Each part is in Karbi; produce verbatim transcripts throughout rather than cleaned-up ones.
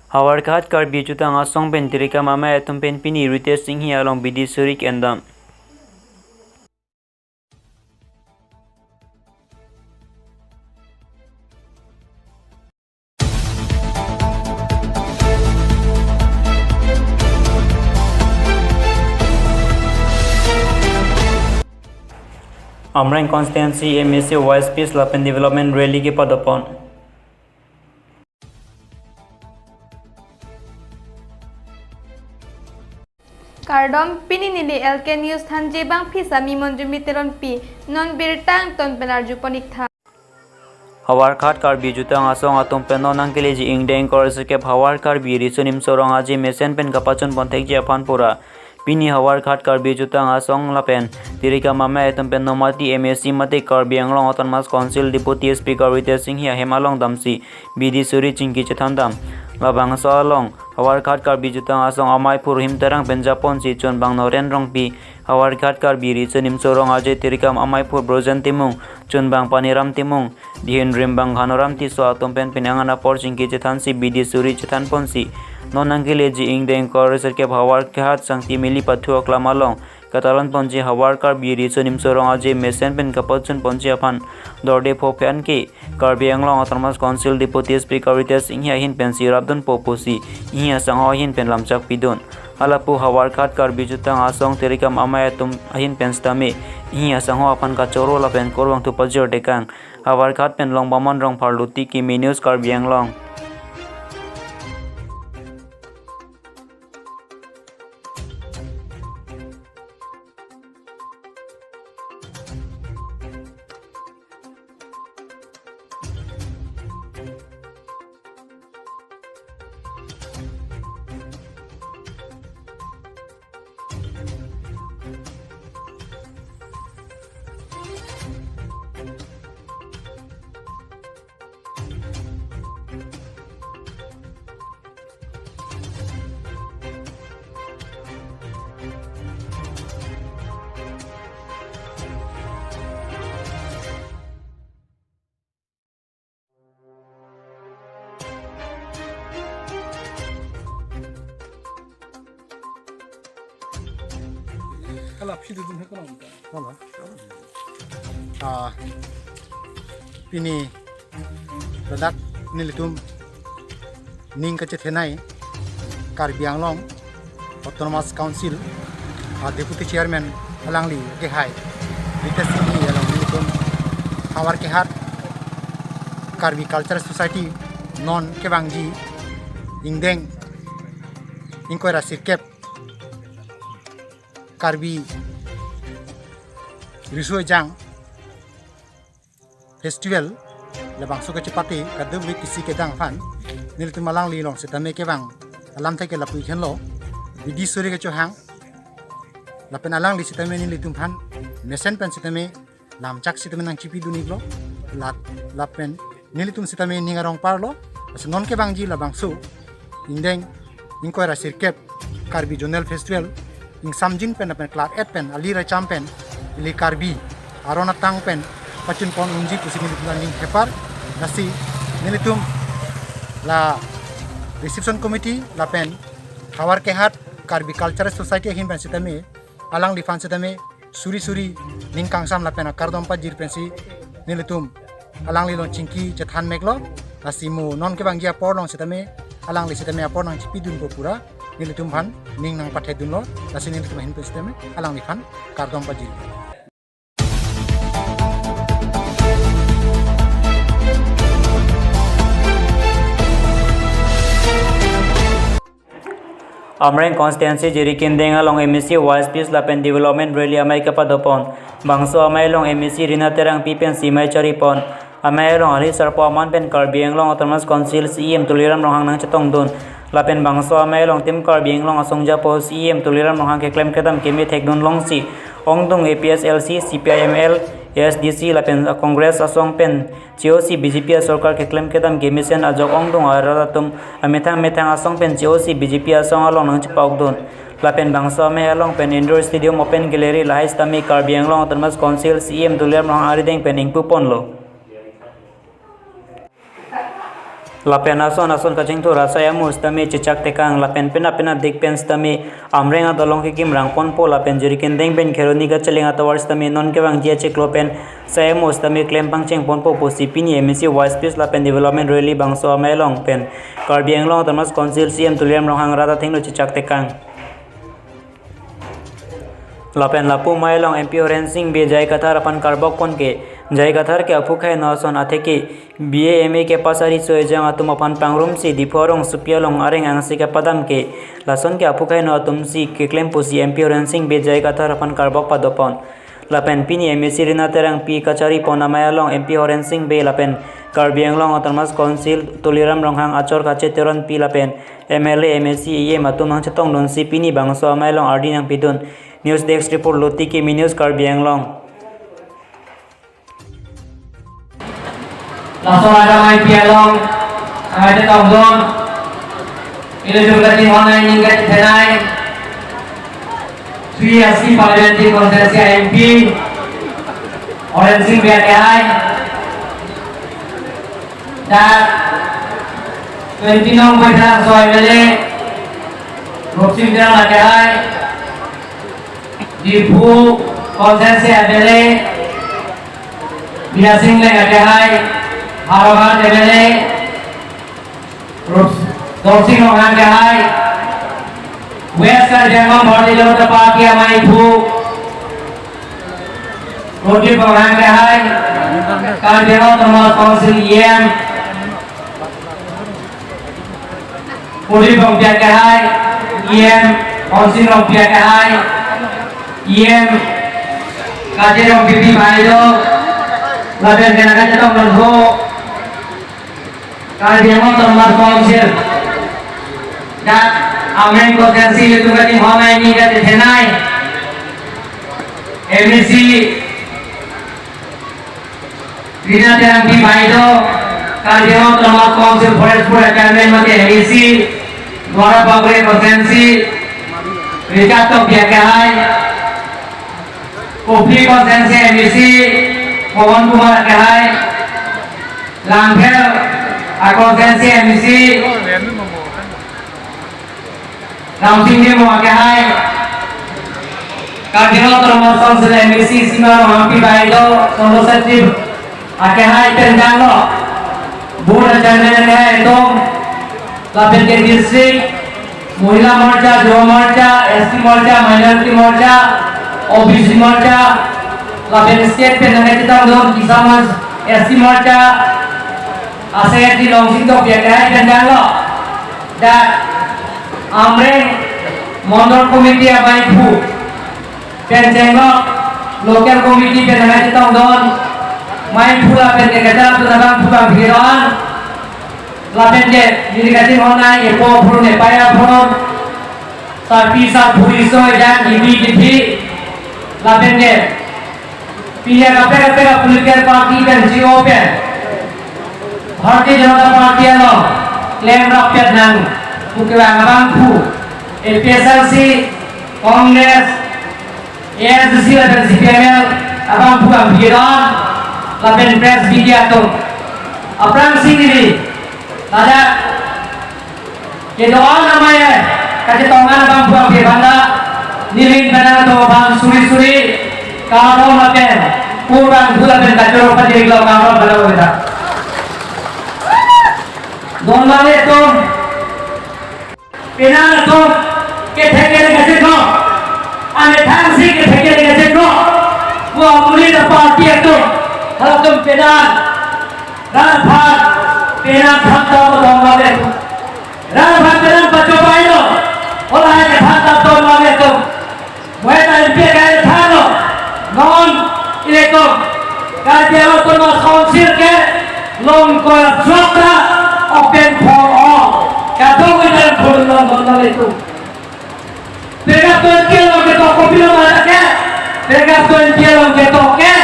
Howraghat Karbi Jutang Asong pen Tirikam Amei atum pen pini Ritesh Enghi along bidi suri endam. Amreng Constituency M A C Vice Peace lapen Development Rally kepadopon. Kardom, pini neli L K News thanji bangphisa mi Monjumi Teronpi, non birta angton pen arjupon iktha. Howraghat Karbi Jutang Asong atum pen non nangkeleji ingdeng kor sekep Howraghat Karbi Riso Nimso Rong Aje mesen pen kapachunpon thekji aphan pura pini Howraghat Karbi Jutang Asong lapen Tirikam Amei atum pen Nomati M A C mate Karbi Anglong Autonomous Council Deputy Speaker Ritesh Enghi ahem along damsi bidi suri chingki chethan dam. Labangso along Howraghat Karbi Jutang Asong ameiphur Him Terang pen japonsi chunbang Noren Rongpi, Howraghat Karbi Riso Nimso Rong Aje Tirikam ameiphur Brojen Timung, chunbang Paniram Timung, dihin rimbang Hanoram Tisso atum pen penang an apor chingki chethansi bidi suri chethanponsi non nangkeleji ingdeng kor sekep Howraghat Sangti Mili Pathu Aklam along katalonponji Howraghat Karbi Riso Nimso Rong Aje mesen pen kapachunponji aphan dorde pho phe-an ke Karbi Anglong Autonomous Council Deputy Speaker Ritesh Enghi ahin pensi rapdunpo pusi Enghi asangho ahin pen lamchak pidun. Halapu Howraghat Karbi Jutang Asong Tirikam Amei atum ahin pen sitame Enghi asangho aphan kachoro lapen kurvangthu pajir dekang. Howraghat pen Longbamon Rongphar, Luti Kimi News Karbi Anglong. Kalap si dudun ha kono ta. Kono. Ah, pini ladak nelitum ning kachethenei Karbi Anglong Autonomous Council, ah, Deputy Chairman alangli kehai Ritesh Enghi along nelitum Howraghat Karbi Cultural Society non kevangji ingdeng ingkoi ra sirkep Karbi Riso Ejang Festival labangso kachepate kadokave kisi kedang aphan nelitum alangli along sitame kevang alamthe ke lapu-ik henlo, bidi suri kachehang lapen alangli sitame nelitum aphan mesen pen sitame lamchak sitame nangchipidun-iklo, la, lapen nelitum sitame ning arong parlo, lasi non kevangji labangso ingdeng ingkoi ra sirkep Karbi Zonal Festival ingsamjin pen lapen klar-et pen ali racham pen ili Karbi aron atang pen pachunpon unji pusi nelitum aning hepar, lasi nelitum la Reception Committee lapen Howraghat Karbi Cultural Society ahin pen sitame alangliphan sitame suri suri ning kangsam lapen akardom pajir pensi nelitum alangli along chingki chethan meklo, lasi mo non kevangji apor along sitame alangli sitame apor nangchipidunpo pura nelitum aphan ning nangpathedunlo, lasi nelitum ahin pen sitame alangliphan kardom pajir. Amreng Constituency Jirikindeng along M A C Vice Peace lapen Development Rally amei kepadopon. Bangso amei along M A C Rina Terangpi pensi mei charipon. Amei along ali sarpo aman pen Karbi Anglong Autonomous Council C E M Tuliram Ronghang nangchetongdun. Lapen bangso amei along Team Karbi Anglong asong japo C E M Tuliram Ronghang keklem kedam keme thekdun longsi ongdung A P H L C, C P I M L, A S D C lapen Congress asong pen che-osi B J P asorkar keklem kedam kemesen ajok ongdung arat atum amethang methang asong pen che-osi B J P asong along nangchepa-okdun. Lapen bangso amei along pen Indoor Stadium Open Gallery lahai sitame Karbi Anglong Autonomous Council C E M Tuliram Ronghang arideng pen ingpuponlo. Lapen ason ason kachingthur asai amo sitame chechak tekang lapen penap penap dik pen sitame Amreng adolong kekim rang ponpo lapen Jirikindeng pen Kheroni kacheleng atovar sitame non kevangji achiklo pen sai amo sitame klem pangcheng ponpo pusi pini M A C Vice President lapen Development Rally bangso amei along pen Karbi Anglong Autonomous Council C E M Tuliram Ronghang rat athengno chechak tekang. Lapen lapu amei along M P Horen Sing Bey J I Kathar aphan karbok pon ke, J I Kathar ke aphu akhei no ason atheke B A M A ke pass ari so ejang atum aphan pangrumsi Diphu arongsopi along areng angse kepadam ke, lason ke aphu akhei no atum si keklem pusi M P Horen Sing Bey J I Kathar aphan karbok padopon. Lapen pini M A C Rina Terangpi kachari pon amei along M P Horen Sing Bey lapen Karbi Anglong Autonomous Council Tuliram Ronghang achor kacheteron pi lapen M L A, M A C, E M atum nangchetongdunsi pini bangso amei along ardi nangpidun. News Desk Report, Loti Kimi News, Karbi Anglong. Laso agamai pi along amei chetongdun ilitum kachinghon aning kachethenei Sri Assi Parliamentary Constituency M P Horen Sing Bey akehai, dak twenty nong Baithalangso M L A Rupsing Teron akehai, Diphu Constituency M L A Bidya Sing Engleng akehai, Howraghat M L A Rup-, Dorsing Ronghang akehai, West Karbi Anglong Bharatiya Janata Party amei aphu Prodip Ronghang akehai, Karbi Anglong Autonomous Council E M Prodip Rongpi akehai, E M Onsing Rongpi akehai, E M Kajir Rongpipi bailo, lapen kena kachetongdun ho, Karbi Anglong Autonomous Council, dak Amreng Constituency ilitum kachinghon aning kachethenei M A C Rina Terangpi bailo, Karbi Anglong Autonomous Council Forest Board Chairman mate M A C, Duar Bagori Constituency, Richard Tokbi akehai, Kopili Constituency M A C, Pawan Kumar akehai, Langpher a-constituency M A C, Ramsing Timung akehai, Karbi Anglong Autonomous Council M A C Sima Ronghangpi bailo, Solo Setip akehai pen janglo, Board Chairman akehai atum, lapen ke District Mohila Morcha, Yuva Morcha, S T Morcha, Minority Morcha, O B C Morcha, lapen State pen nangkachetongdun Kisan Manch, S T Morcha, a-Secretary Longsing Tokbi akehai pen janglo. Dak Amreng Mondol Committee amei aphu pen chenglok, local committee pen nangkachetongdun amei aphu lapen ke kacharapdun abangphu kangpidon, lapen ke neli kachinghon aning epo aphrun epei aphrun, sarpi sarpo riso ejang kibi kithi, lapen ke pini kaprek kaprek political party pen G O pen Bharatiya Janata Party along klemrappet nang pu kevang abangphu, A P H L C, Congress, A S D C lapen C P I M L abangphu kangpidon, lapen press media atum, aphrangsi neli ladak kedo-an amei kachetong an abangphu kangpiphan ta, neli pen nangtum aphan suri suri kardom lapen purang phu lapen kachoro pajirlo, kardom pala weda. Don male atum, penang atum kethek kere kacheklo, amethang si kethek kere kacheklo, pu amuli ta party atum, halatum penang, rat aphan penang than ta don male atum. Rat aphan penang pachopailo, halahai kethan ta don male atum. Mo eta M P kai thanlo, non ilitum Karbi Anglong Autonomous Council ke long kor jokra open for all. Kadokave pen phulon don male atum. Paragraph twenty along ketok kopilo mata ke, paragraph twenty along ketok ke,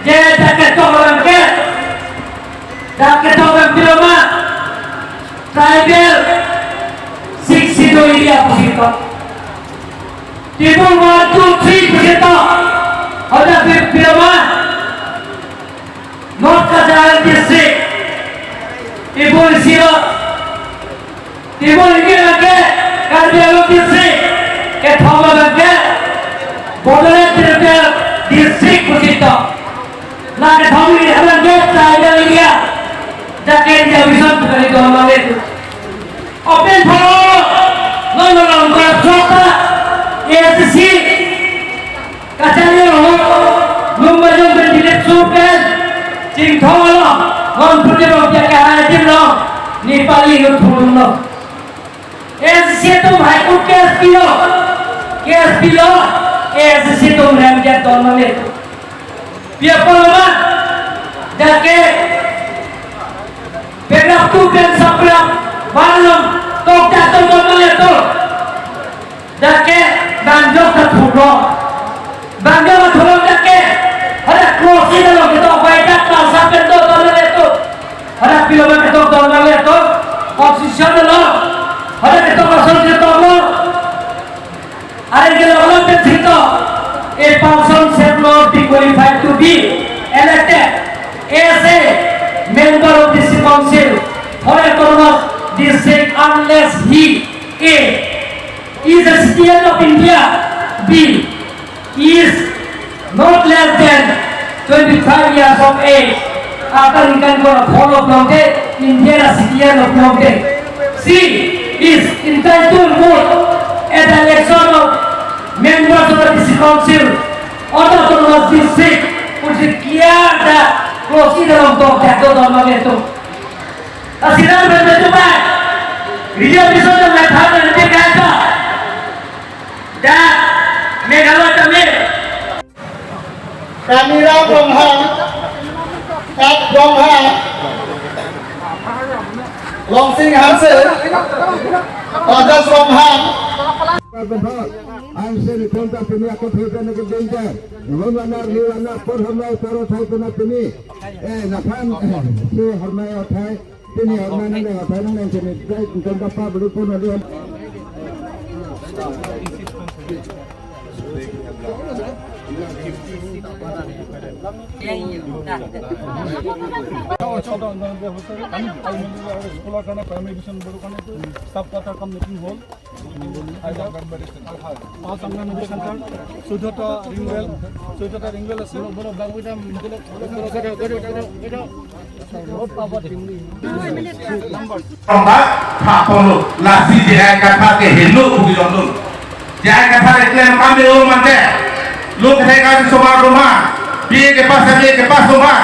je dak ketok along ke, dak ketok along pilo ma, tribal six schedule area pusi ketok. Table one, two, three pusi ketok. Hoda pi-, pilo ma, North Cachar District, Table Silo, Timur Ingkir abangke Karbi Anglong district, kethom abangke Bodoland Territorial District pusi to. La kethom abangke Tribal Area, jaken javision kali to mane. Open for all, non non non kora A S D C. Kacharli ahut, Lumbajong pen Dilip Sur pen, Chinthong along, non putih rong pia kahai adim long, Nepali inut thudun long. A S D C atum High Court case pilo, case pilo, A S D C atum remjak don mane. Pia polo ma, jake, paragraph two pen sub-paragraph one along, tok jatuh don mane to. Jake banjok ta thurlo. Banjok ta thurlo jake. Hadak clause eight along ketok bai dak ta sa pen do don le to. Hadak pilo ma ketok don le to. Constitution lo. Hadak ketok asal ketok lo. Are ke lo lo pen sito. A person shall not be qualified to be elected as a member of district council for autonomous district unless he, A, is a citizen of India. B, is not less than twenty-five years of age. Akan kan ko follow from the India citizen of from the. C, is entitled to vote at the election of members of the district council or the autonomous district. Pusi clear the clause eight along tok jatuh don mane to. Asinan berdebat. Rio bisa dengan hal yang tidak ada. Da, Meghalaya kami. Kamiram Ronghang, Kat Ronghang, Longsing Hanse, Rajesh Ronghang. Hanse ni konta pini aku thirkan ke danger. Ron lanar, ni lanar, por hamai, paro thai kena pini. Eh, lapan, eh, si hormai othai. Pini hormai nang deng athai nang deng sini dai tong kapa beli pun ada. স্কুলৰ কাৰণে primary education বৰ্ডৰ কাৰণে চাব কোৱাৰ্টাৰ কাম মিটিং হ'ল। পাঁচ অংগনবাদী চেণ্টাৰ, চৈধ্যটা ring well, চৈধ্যটা ring well আছে। Romba, tha ponlo, lasi J I Kathar ke helo, bugi jongdun. J I Kathar ke klem kami lo mante, lo kethek kami somar rumah, B A ke pass, M A ke pass rumah.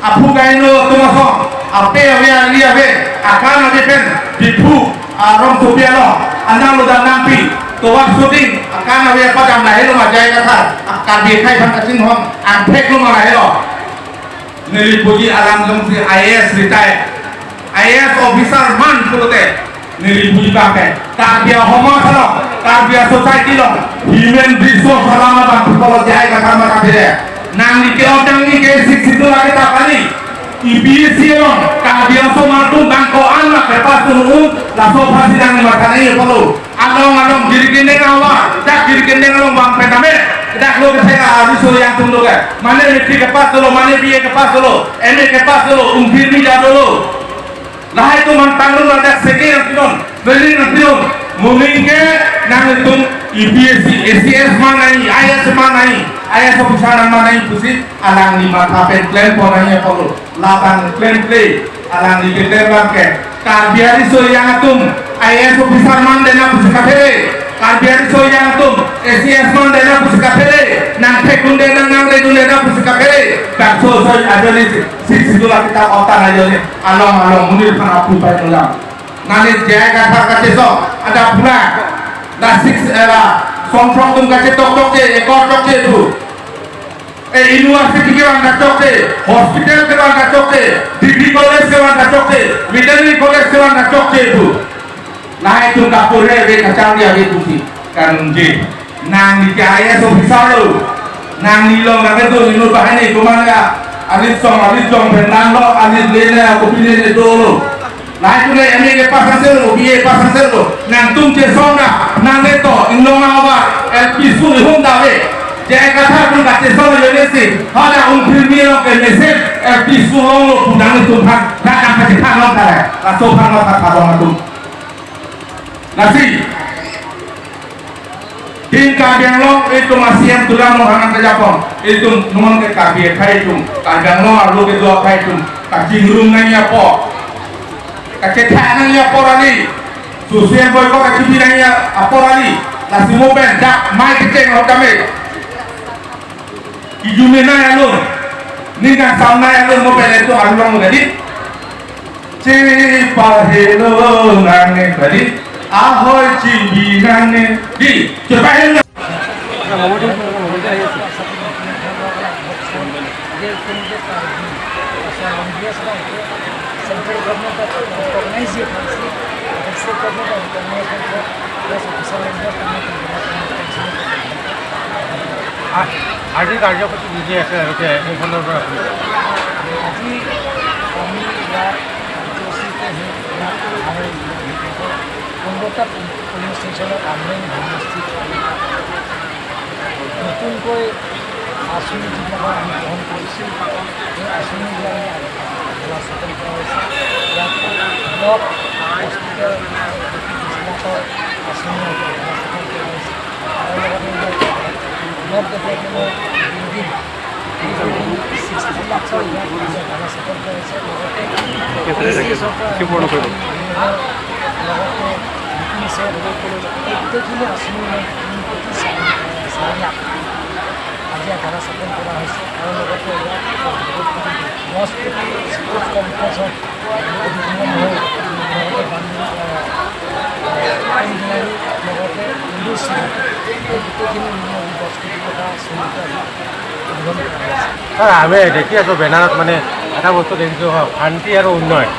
Aphu kaino tumasong, ape ave ali ave, akan ave pen, Diphu, arong sopi along, anang lo dan nangpi, tovar shooting, akan ave padam lahelo ma J I Kathar, akan di khai phan kachinghon, angthek lo ma lahelo. Neli puji alam jongsi I A S retired, I A S officer man pulote, neli puji bangke. Karbi ahomar along, Karbi society along, human resource along abang people J I Kathar ma kaphere. Nangli ke otang ni ke sik situ lagi tak kali. A P S C along, Karbi asomar atum bang ko-an ma kepass un-un, laso aphansi nangli matha nangji apotlo. Along along giri kendeng awa, dak giri kendeng along bang petame, dak lo kethek ariso yang atum lo ke. Mane matric kepass lo, mane B A kepass lo, M A kepass lo, umphir ni jadolo. Lahai atum an tanglo ladak seke nangpinon, beli nangpinon. Moning ke nangtum A P S C, A C S ma nai, I A S ma nai, I A S officer ma nai pusi alangli matha pen plan pon nai apotlo. Labang plan play, alangli ke plan bangke. Karbi ariso yang atum I A S officer man dena pusi kaphere. Karbi ariso yang atum A C S man dena pusi kaphere. Nangthekdun dena, nangredun dena pusi kaphere. Bakso soi ajoli sik situ la kita otan ajo ni along along monit aphan apu pai ulang. Nangli J I Kathar kachesong ada pula. La six era songthrok atum kachetok tokche, ekor tokche tu. Eh, university kevan kachokche, hospital kevan kachokche, degree college kevan kachokche, veterinary college kevan kachokche tu. Lahai atum kapore ave kacharli ave pusi kanunji. Nangli ke I A S officer lo. Nangli long kave tu inut banghini komat ya. Alit song, alit song pen nanglo, alit lele, kopi lele dolo. Lahai atum le M A kepass asal lo, B A pass asal lo. Nangtum chesong na, nangleto, inglong awa, L P school ihum dave. J I Kathar atum kachesong ajoine si, hala Umphirmi along ke mesen F D school along lo pudam itum aphan, dak kachethang long tare, laso aphan lo kachethang long atum. Lasi, din Karbi Anglong itum a-C M tulang lo hanan kejapon, itum non ke Karbi akhei atum, Karbi Anglong arlo kedo akhei atum, kachingrum nangji apor, kachethang nangji apor kali, social boycott kachebi nangji apor kali, lasi mo pen dak mai kecheng lo kami. Kijumena alun, ning kangsam na alun mo pen itum arlo mo tadi. Chepahelo nangne tadi, ahoi chebi nangne di, chepahelo. Central government recognize, state government recognize, plus official language, আ-, আজি কাৰ্যসূচী কি কি আছে আৰু এতিয়া এইখনৰ পৰা আপুনি? আজি আমি ইয়াত কাৰ্যসূচীটো সেই ইয়াত আমাৰ পোন্ধৰটা পুলিং ষ্টেচনত আমৰেং সমষ্টিত নতুনকৈ আঁচনি যিবিলাকৰ আমি গ্ৰহণ কৰিছোঁ, সেই আঁচনিবিলাক আমি আগবঢ়াই স্থাপন কৰা হৈছে। ইয়াত ব্লক হস্পিটেল যিবিলাকৰ আঁচনি আগবঢ়াই স্থাপন কৰা হৈছে। আজি আধাৰ স্থাপন কৰা হৈছে আৰু লগতে ইয়াত দহ কোটি স্পৰ্টছ কমপ্লেক্সৰ অধিগ্ৰহণ হৈ লগতে বাউণ্ডেৰী, আহ, আহ, বাউণ্ডেৰী লগতে ইণ্ডোৰ ষ্টেডিয়াম, এই গোটেইখিনি মিলি আমি দহ কোটি টকা চলিত আজি উদ্বোধন কৰা হৈছে। ছাৰ, আমি দেখি আছোঁ বেনাৰত মানে এটা বস্তু দেখিছোঁ, অ, শান্তি আৰু উন্নয়ন।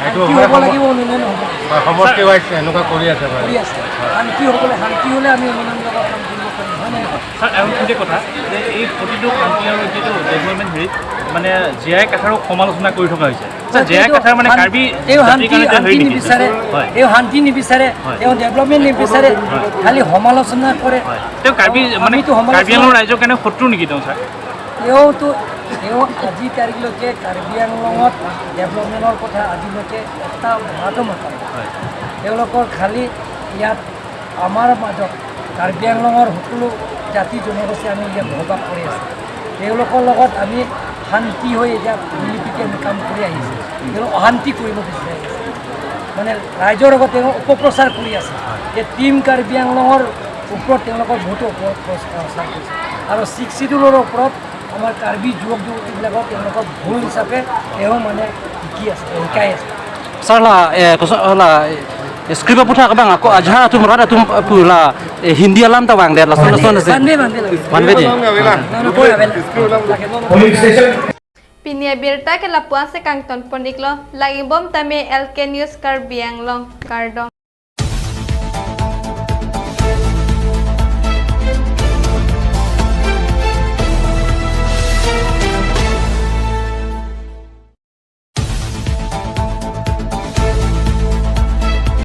এইটো শান্তি মানে হ'ব সম-, লাগিব, উন্নয়ন হ'ব। হয়, সমষ্টি ৱাইজ এনেকুৱা কৰি আছে মানে। কৰি আছে। শান্তি হ'বলৈ, শান্তি হ'লে আমি উন্নয়নৰ লগত কাম কৰিব পাৰিম, হয় নে নহয়? ছাৰ, আৰু গোটেই কথা যে এই প্ৰতিটো শান্তি আৰু যিটো ডেভেলপমেণ্ট হেৰিত মানে জে আই কাথাৰক সমালোচনা কৰি থকা হৈছে। ছাৰ, হয়, জে আই তেওঁ কাথাৰ মানে শান-, কাৰ্বি তেওঁ জাতিৰ শান্তি, কাৰণে তেওঁ শান্তি হেৰি নেকি? নিবিচাৰে, হয়। তেওঁ শান্তি নিবিচাৰে, হয়। তেওঁ ডেভেলপমেণ্ট নিবিচাৰে, হয়। খালি সমালোচনা কৰে। হয়। তেওঁ কাৰ্বি, মানে, আমিতো সমালোচনা কাৰ্বি আংলং ৰাইজৰ কাৰণে শত্ৰু নেকি তেওঁ, ছাৰ? তেওঁতো, তেওঁ আজি তাৰিখলৈকে কাৰ্বি আংলঙত ডেভেলপমেণ্টৰ কথা আজিলৈকে এটা মাতো মাতা নাই। হয়। তেওঁলোকৰ খালি ইয়াত আমাৰ মাজত কাৰ্বি আংলঙৰ সকলো জাতি জনগোষ্ঠী আমি ইয়াত বসবাস কৰি আছোঁ। তেওঁলোকৰ লগত আমি শান্তি হৈ এতিয়া মিলি পিটি আমি কাম কৰি আহিছোঁ। তেওঁলোক অশান্তি কৰিব বিচাৰি আছে, মানে ৰাইজৰ লগত তেওঁ অপপ্ৰচাৰ কৰি আছে যে টিম কাৰ্বি আংলঙৰ ওপৰত তেওঁলোকৰ বহুতো অপপ্ৰচাৰ কৰিছে। আৰু ছিক্স শ্বিডিউলৰ ওপৰত আমাৰ কাৰ্বি যুৱক যুৱতীবিলাকক তেওঁলোকক ভুল হিচাপে তেওঁ মানে শিকি আছে, শিকাই আছে। Sir, la, eh, koso, la, eh, script aputhak abang ako ajahak atum rat atum, eh, pu la, eh, Hindi alam ta vangdet, lason, lason, lason. Vangdet, vangdet. Vangdet, eh? Nono, nono, avela. Polling station. Pini abirta ke lapu-an si kangton pon-iklo, langbom tame L K News Karbi Anglong, kardom.